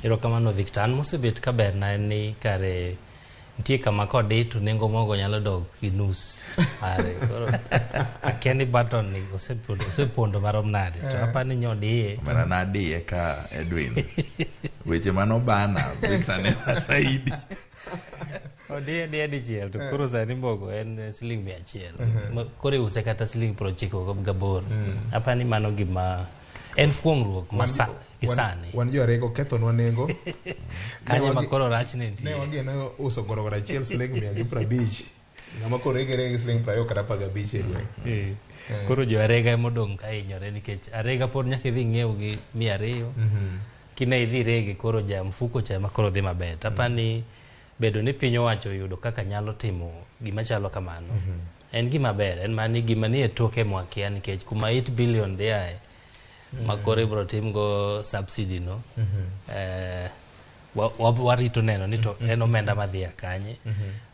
Erokamano Victor. An mosebet ka berna en ni kare nitie kama kodi to nengo mogo nyalo dok gi nus mare. Koro akia ni button ni osepondo, osepondo marom nade. To apa ni nyodiye. Omera nadiye ka Edwin. Weche manobana Victor ne saidi. Odiye diye dichiel to koro sani mogo en siling 100. Koro iuse kata siling 98. Apa ni mano gima en fuong'ruok ma sa, gi sani. Wan jo arego kethonwa nengo. Kanye ma koro rach ne Ne nitie. wageno uso gorogoro achiel siling 150. Ng'ama koro rege rege siling 20 kata 15 e gweng'. Koro jo arega ema odong' ka hinyore nikech arega pod nyaka idhi ing'iew gi 200. Kine idhi rege koro ja mfuko cha ema koro dhi maber. To apani bedo ni piny owacho oyudo kaka nyalo timo gima chalo kamano. En gima ber, en mana ni gima nie toke mwakia nikech kuma 8 billion dhi ae ma koro ibiro timgo subsidy no. Warito neno ni to en omenda madhi a kanye.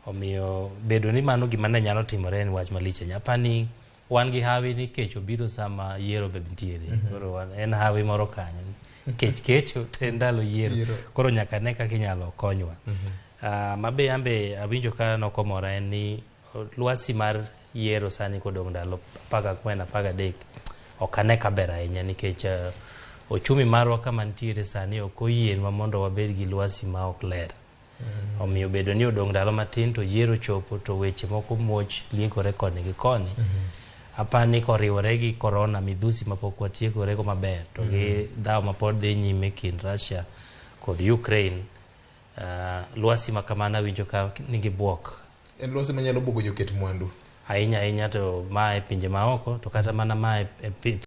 Omiyo bedo ni mano gima ne nyalo timore en wach malich ahinya. Apani wan gi hawi ni kech obiro sama yiero be nitiere. Koro en hawi moro kanyo. Kech kecho to en ndalo yiero. Koro nyaka ne kaka inyalo konywa. Mabe ambe awinjo ka nokomora en ni lwasi mar yiero sani kodong' ndalo 14 13 ok ane ka ber ahinya nikech ochumi marwa kama nitiere sani ok oyienwa mondo wabed gi lwasi ma ok ler. Omiyo bedo ni odong' ndalo matin to yiero chopo to weche moko muoch liekore koni gi koni. Apani koriwore gi korona midhusi mapok watiekorego maber to gi dhawo mapod dhi nyime kind Russia kod Ukraine, lwasi ma kamano awinjo ka nigi buok. En lwasi manyalo buogo joket mwandu. Ahinya ahinya to mae pinje maoko to kata mana mae e